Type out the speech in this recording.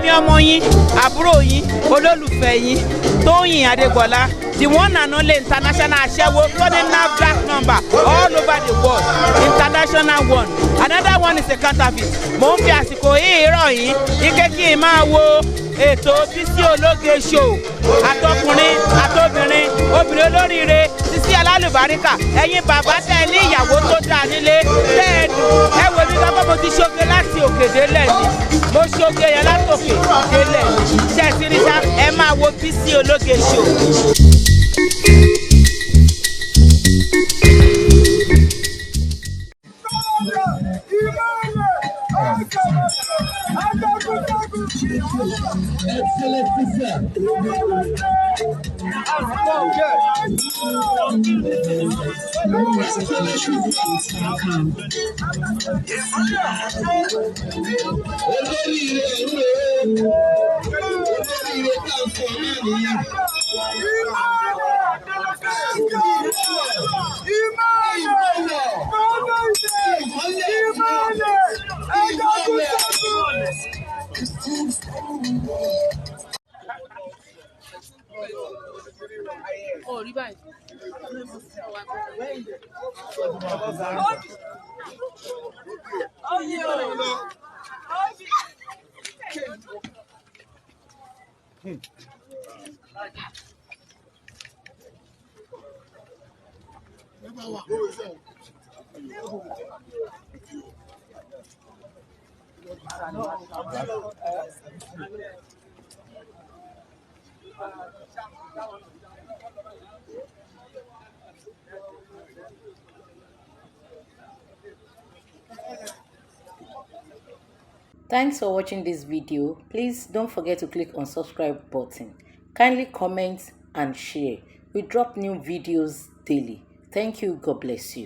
Èmi ọmọ yín, àbúrò yín, olólùfẹ́ yín, Tóyìn Adégbọlá, the one and only international aṣẹ́wó, running NAFDAC number all over the world, international one. Another one is a counterfeit. Mo ń fi àsìkò yìí rọ̀ yín, ike kí n máa wo ètò Bisi ológe show. Àtọkùnrin, àtobìnrin, obìnrin olóríire, Bisi alálùbáríkà, ẹ̀yin bàbá tẹ́ ní ìyàwó tó dáa nílé, tẹ́ ẹ wo mi lọ́kọ́ mo ti ṣoge láti òkè délẹ̀ ni. Mo ṣoge yẹn láti òkè délẹ̀ ni. Ṣé ẹ ti rí sá? Ẹ máa wo Bisi ológe show. Oh, riba. Oh, yeah. Thanks for watching this video. Please don't forget to click on subscribe button. Kindly comment and share. We drop new videos daily. Thank you. God bless you.